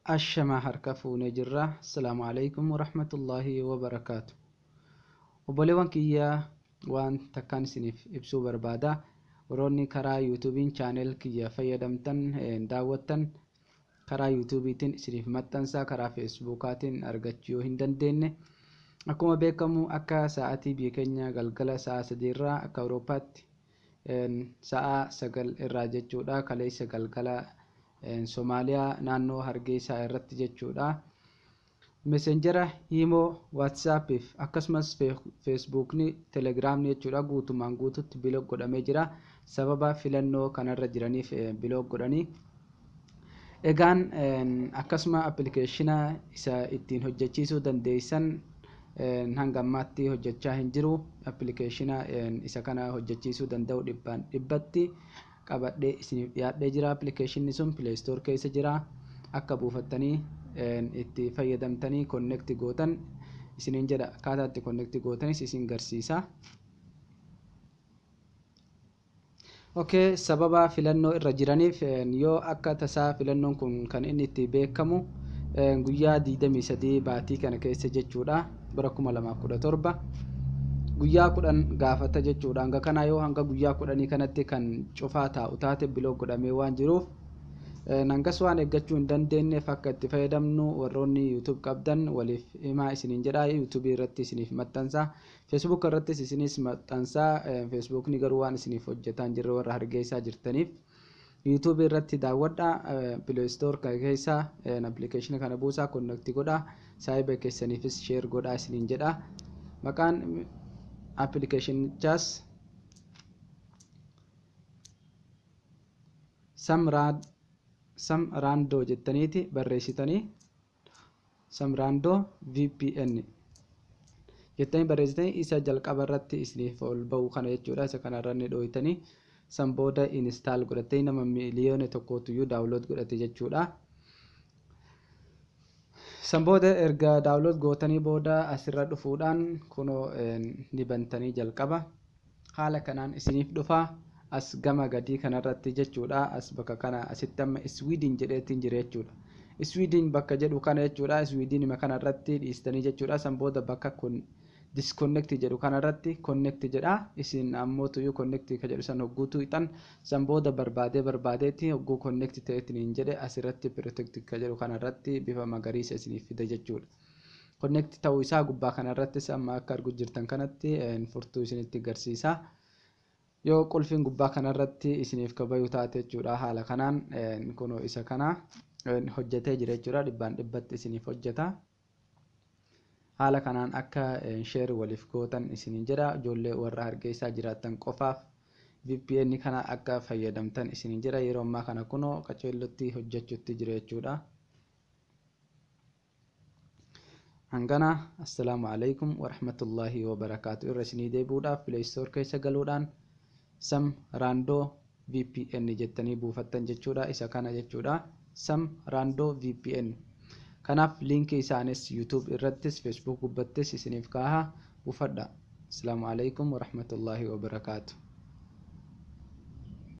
Ashamaa harka fuunee jirra. Assalaamu alaikum warahmatullaahi wabarakaatu. Obboleewwan kiyya, waan takkaan isiniif ibsuu barbaada. Warroonni karaa YouTube'n channel kiyya fayyadamtan, daawwattan, karaa YouTube'tiin isiniif maxxansa, karaa Facebookaatiin argachuu yoo hin dandeenye. Akkuma beekamu, akka sa'aatii biyya keenya galgala sa'a 3 irraa, akka Awurooppaatti sa'a 9 irraa jechuudha. Kaleessa galgala Somaaliyaa naannoo Hargeysaa irratti jechuudha. Messenger, Imo, WhatsApp fi akkasumas Facebookni, Telegramni jechuudha, guutumaan guututti block godhamee jira. Sababa filannoo kanarra jiraniif block godhanii. Egaan akkasuma application isa ittiin hojjechiisuu dandeessan hanga ammaatti hojjechaa hin jiru. Application isa kana hojjechiisuu danda'u dhibbaan dhibbatti qabadhee isiniif dhiyaadhee jira. Applicationni sun Play Store keessa jira. Akka buufattanii itti fayyadamtanii connect gootan isiniin jedha. Akkaataa itti connect gootanis isin garsiisa. Okay, sababa filannoo irra jiraniif, yoo akka tasaa filannoon kun kan inni itti beekamu guyyaa 23 baatii kana keessa jechuudha, bara 2017 guyyaa 10 gaafata jechuudha. Hanga kanaa yoo hanga guyyaa 10 kanatti kan cufaa taa'u taate, block godhamee waan jiruuf, hangas waan eeggachuu hin dandeenyeef, akka itti fayyadamnu warroonni YouTube qabdan waliif himaa isiniin jedha. YouTube irratti isiniif maxxansa, Facebook irrattis isinis maxxansa. Facebookni garuu waan isiniif hojjetaa hin jirre, warra Hargeysaa jirtaniif YouTube irratti daawwadha. Play Store keessa application kana buusaa, connect godha, saayiba keessaniifis share godha isiniin jedha. Maqaan applicationichaas Samraandoo jettaniiti barreessitanii, Samraandoo VPN jettanii barreessitanii, isa jalqaba irratti isiniif ol ba'u kana jechuudha. Isa kanarra ni dhooytanii, san booda install godhattanii, nama 1 miiliyoona download godhate jechuudha. San booda erga download gootanii booda asirra dhufuudhaan kunoo ni bantanii. Jalqaba haala kanaan isiniif dhufa. As gama gadii kanarratti jechuudha, as bakka kana asitti amma Sweden jedheetiin jira jechuudha. Sweden bakka jedhu kana jechuudha, Sweden kanarratti dhiistanii jechuudha. San booda bakka kun disconnect jedhu kanarratti connect jedha. Isin ammoo tuyyuu connect ka jedhu san hogguutu ixan. San booda barbaadee barbaadeetti hogguu connect ta'eetiin hin jedhe, asirratti protect ka jedhu kanarratti bifa magariisa isiniif fida jechuudha. Connect ta'uu isaa gubbaa kanarrattis amma akka argu jirtan kanatti furtuu isinitti agarsiisa. Yoo qulfiin gubbaa kanarratti isiniif kabayu taate jechuudha, haala kanaan kunoo isa kana hojjetee jira jechuudha. Dhibbaan dhibbatti isiniif hojjeta. Haala kanaan akka share waliif gootan isiniin jedha. Ijoollee warra Hargeysaa jiraattan qofaaf VPN kana akka fayyadamtan isiniin jedha. Yeroo ammaa kana kunoo qaceellotti hojjechuutti jira jechuudha. Hangana, assalaamu alaikum warahmatullaahi wabarakaatu. Irra isinii deebi'uudhaaf, Play Store keessa galuudhaan Sam Raandoo VPN jettanii buufattan jechuudha. Isa kana jechuudha, Sam Raandoo VPN. Kanaaf liinkii isaanis YouTube irrattis Facebook gubbattis isiniif kaaha, buufadha. Assalaamu alaikum warahmatullaahi wabarakaatu.